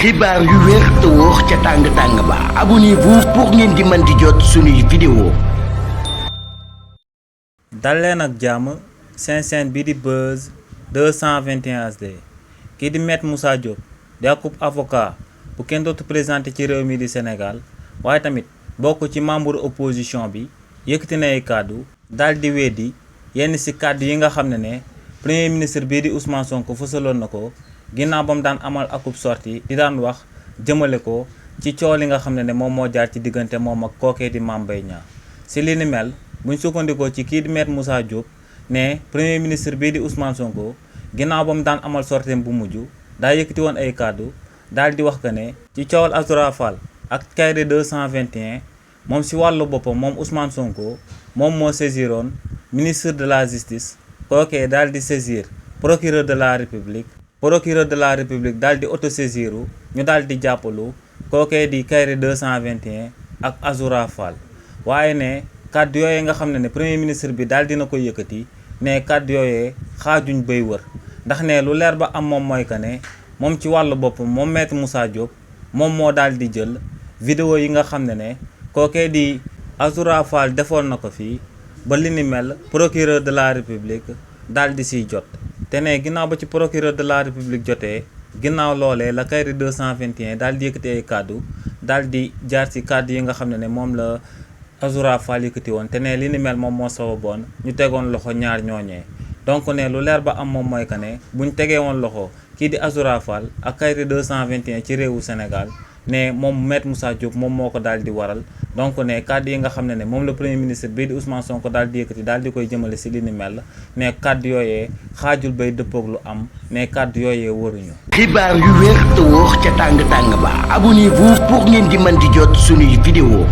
xibaar yu wér te wóor ca tàng-tàng ba abonnez-vous pour ngeen di mën di jot suñuy vidéo. dal leen ak jàmm seen chaîne bi di Buzz 221 HD kii di Maître Moussa Diop di akub avocat bu kenn dootu présenté ci réew mi di Sénégal waaye tamit bokk ci membre opposition bi yëkkati na ay kàddu daal di weddi yenn ci kàddu yi nga xam ne premier ministre bii di Ousmane Sonko fësaloon na ko ginnaaw ba mu daan amal akub sortie di daan wax jëmale ko ci coow li nga xam ne moom moo jaar ci diggante moom ak kookee di Mame Mbaye Niang si li ni mel buñ sukkandikoo ci kii di Maître Moussa Diop ne premier ministre bii di Ousmane Sonko ginnaaw ba mu daan amal sortie bu mujj daa yëkkati woon ay kàddu daal di wax que ne ci coowal Azoura Fall ak Kairé 221 moom si wàllu boppam moom Ousmane Sonko moom moo saisiroon ministre de la justice kookee daal di saisir procureur de la république daal di autosaisiru ñu daal di jàppalu kookee di Kairé 221 ak Azoura Fall waaye ne kàddu yooyee nga xam ne premier ministre bi daal dina ko yëkkati ne kàddu yooyee xaajuñ bay wër ndax ne lu leer ba am moom mooy que ne moom ci wàllu boppam moom Maître Moussa Diop moom moo daal di jël vidéo yi nga xam ne kookee di Azoura Fall defoon na ko fii ba li ni mel procureur de la république daal di siy jot te ne ginnaaw ba ci procureur de la république jotee ginnaaw loolee la Kairé 221 daal di yëkkati ay kàddu daal di jaar ci kàddu yi nga xam ne moom la Azoura Fall yëkkati woon te ne li ni mel moom moo sababoon ñu tegoon loxo ñaar ñooñee donc ne lu leer ba am moom mooy que ne buñ tegee woon loxo kii di Azoura Fall ak Kairé 221 ci réewu Sénégal ne moom Maître Moussa Diop moom moo ko daal di waral donc ne kàddu yi nga xam ne moom la premier ministre bii di Ousmane Sonko daal di yëkkati daal di koy jëmale si li ni mel ne kàddu yooyee xaajul bay dëppoog lu am ne kàddu yooyee waruñu. xibaar yu wér te wóor ca tàng-tàng ba abonnez-vous pour ngeen di mën di jot suñuy vidéo.